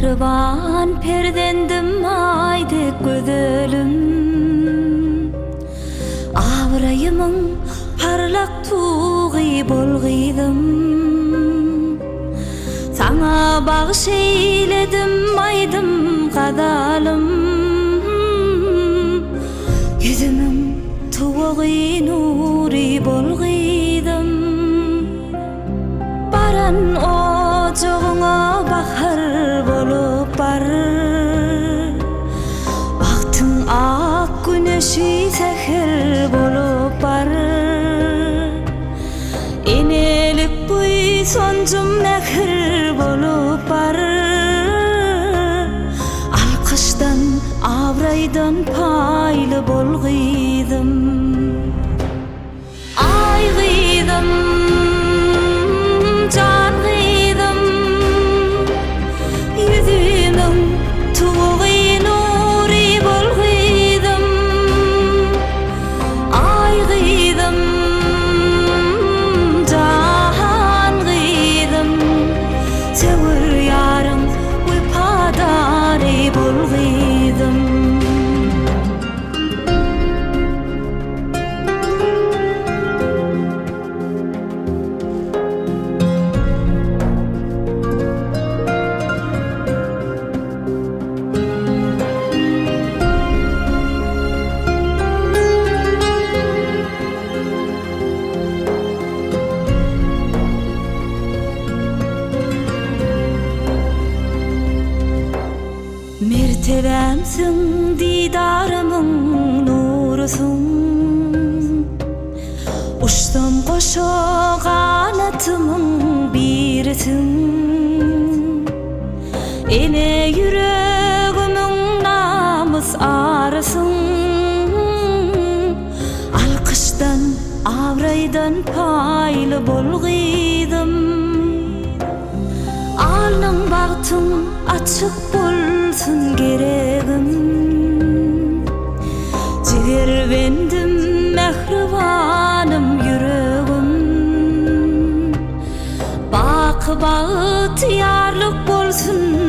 Mähriban perzendim aý dek gözelim. Abraýymyň parlak tugy bol gyzym. Saňa bagyş eýledim aýdym gazalym. Ýüzümiň tuwagy nury bol gyzym. Baran ojagyňa bahar bolup bar. Bagtyň ak güneşi säher bolup bar. Enelik buýsanjym mähir bolup bar. Alkyşdan, abraýdan paýly bol gyzym. Aý gyzym, jan gyzym, Ýüzümiň tuwagy nury bol gyzym. Aý gyzym, jan gyzym, Söwer ýaryň wepadary bol gyzym. Mertebämsiň didarymyň nurusyň Uçsam goşa ganatymyň birisiň Ene ýüregimiň namys arysyň Alkyşdan, abraýdan paýly bol gyzym. Alnyň bagtyň açyk bolsun geregim Jigerbendim mähribanym ýüregim Baky bagtyýarlyk bolsun.